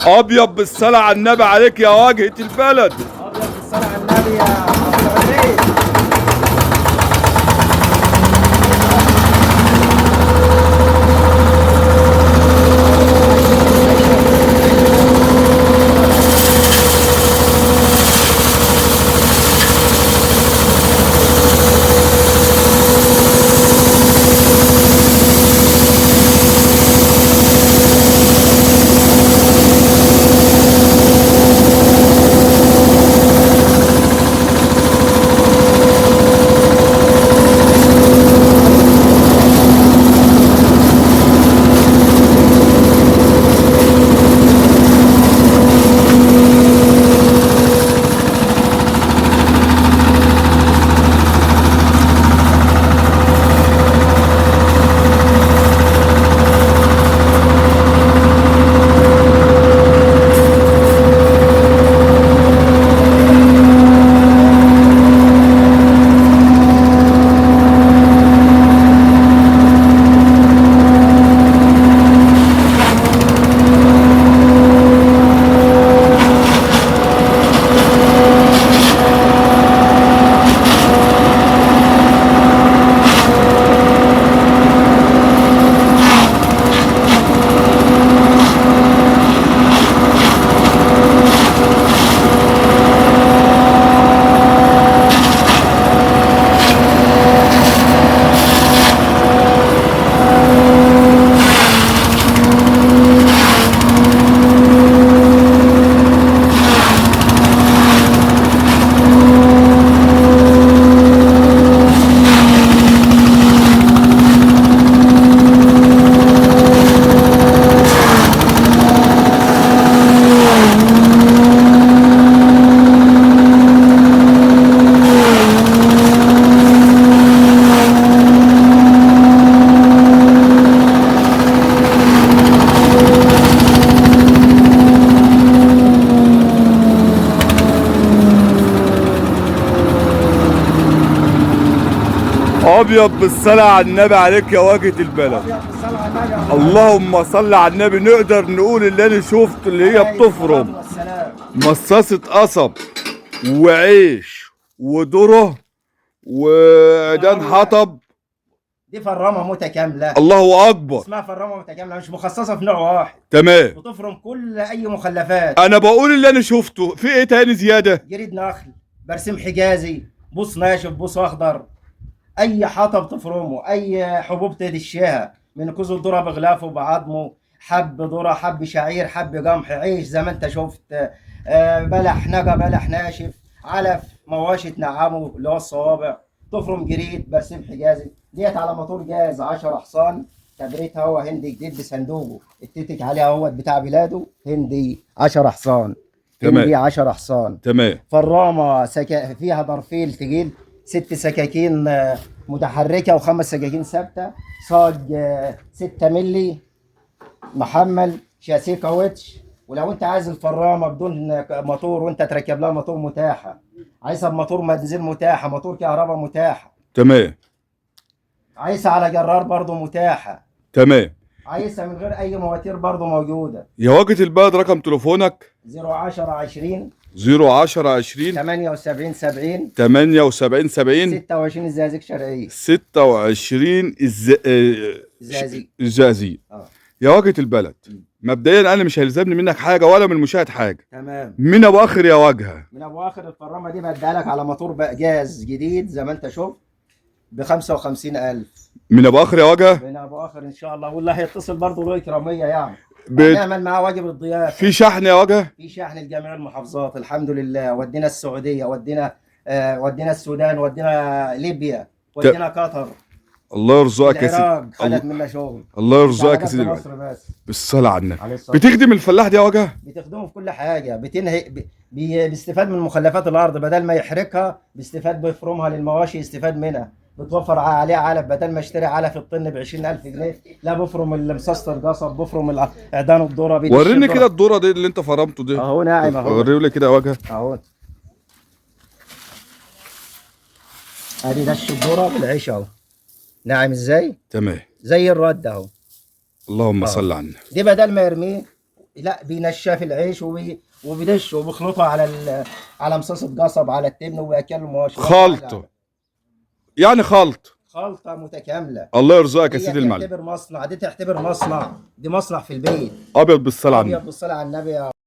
ابيض بالصلاة على النبي عليك يا واجهه البلد. ابيض بالصلاة على النبي يا عبد العزيز. ابيض بالصلاة على النبي عليك يا واجهه البلد. اللهم صل على النبي. نقدر نقول اللي انا شفته اللي هي بتفرم مصاصه قصب وعيش وذره وعيدان حطب. دي فرامه متكاملة. الله اكبر. اسمها فرامه متكاملة، مش مخصصة في نوع واحد. تمام. بتفرم كل اي مخلفات. انا بقول اللي انا شفته في ايه تاني زيادة؟ جريد نخل، برسيم حجازي، بوص ناشف، بوص اخضر، اي حطب تفرمه، اي حبوب تدشها من كوز الذرة بغلافه بعظمة، حب ذره، حب شعير، حب قمح، عيش زي ما انت شفت، بلح نجا، بلح ناشف، علف مواشي تنعمه اللي هو الصوابع، تفرم جريد، برسيم حجازي. ديت على موتور جاز 10 حصان، تبريتها هو هندي جديد بصندوقه، اتتك عليها اهوت بتاع بلاده، هندي 10 حصان. تمام. هندي 10 حصان. تمام. فرامه فيها درفيل تقيل، 6 سكاكين متحركة و5 سكاكين ثابتة، صاج 6 ملي محمل، شاسيه كاوتش. ولو انت عايز الفرامه بدون موتور وانت تركب لها موتور متاحة، عايزها بموتور بنزين متاحة، موتور كهرباء متاحة. تمام. عايزها على جرار برضو متاحة. تمام. عايزها من غير اي مواتير برضو موجودة. يا واجهه البلد رقم تليفونك؟ 010 20 010 20 78 70 78 70 26 الزقازيق شرقية. 26 الزقازيق. الزقازيق. يا واجهة البلد، مبدئيا انا مش هيلزمني منك حاجة ولا من المشاهد حاجة. تمام. من ابو اخر يا واجهة. من ابو اخر الفرامة دي بديها لك على موتور جاز جديد زي ما انت شفت ب 55000. من ابو اخر يا واجهة؟ من ابو اخر ان شاء الله، واللي هيتصل برضه له اكرامية يعني. نعمل معاه واجب الضيافة. في شحن يا واجهه؟ في شحن لجميع المحافظات الحمد لله. ودينا السعودية، ودينا السودان، ودينا ليبيا، ودينا قطر. الله يرزقك يا سيدي. العراق خدت منا شغل. الله يرزقك يا سيدي. مصر بس. بالصلاة على النبي. بتخدم الفلاح دي يا واجهه؟ بتخدمه في كل حاجة، بتنهي بيستفاد من مخلفات الارض، بدل ما يحرقها بيستفاد بيفرمها للمواشي، يستفاد منها. بتوفر عليه علف، بدل ما اشتري علف الطن ب 20000 جنيه، لا بفرم مصاصه القصب، بفرم عيدان الذرة. وريني كده الذرة دي اللي انت فرمته دي اهو ناعم اهو. وريني لي كده يا واجهه اهو. ادي دش الذرة بالعيش اهو، ناعم ازاي؟ تمام. زي الرد اهو. اللهم صل على النبي. دي بدل ما يرميه لا بينشف العيش وبيدش وبيخلطه على مصاصة قصب، على التبن، وبياكله مواشي. خلطه يعني، خلط. خلطه متكاملة. الله يرزقك يا دي سيدي المعلم. تعتبر مصنع، دي تعتبر مصنع، دي مصنع في البيت. ابيض بالصلاة على ابيض النبي. بالصلاة على النبي يا